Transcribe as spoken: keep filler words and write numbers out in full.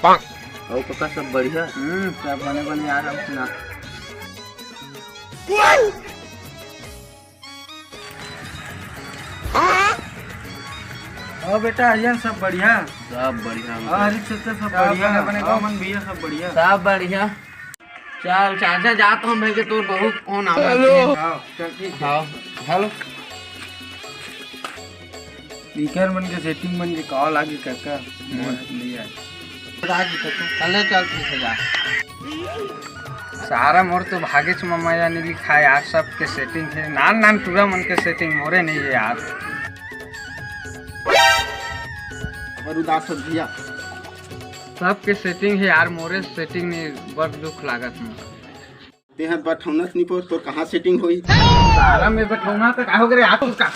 अउ कका, सब बढ़िया? हम्म, सब बने बने यार, अब सुना। हाँ बेटा, आर्यन, सब बढ़िया? सब बढ़िया। हाँ, हरीश चाचा, सब हाँ, बढ़िया? बने, बने, हाँ, मन भैया, सब बढ़िया? सब बढ़िया। चल, चाचा, जात हूँ भाई के, तोर बहुत फोन आवत हे। हाँ, चल, ठीक है। हाँ, हेलो। इकर मन के सेटिंग मन के कॉल आगे, काका। हम्म। मोर ले आ। राज, चले चल, ठीक है, जा। सारा मोर तो भागेच म मया नहीं लिखा यार, सबके सेटिंग हे, नान नान टूरा मन के सेटिंग मोरे नहीं है यार। अबर उदास हो भैया। सबके सेटिंग हे यार, मोरे सेटिंग नहीं, बड़ दुख लागत हे। तेहा बठौना नहीं पोर, तोर कहाँ सेटिंग होई? सारा में बठौना तो का हो गे रे, आप तो का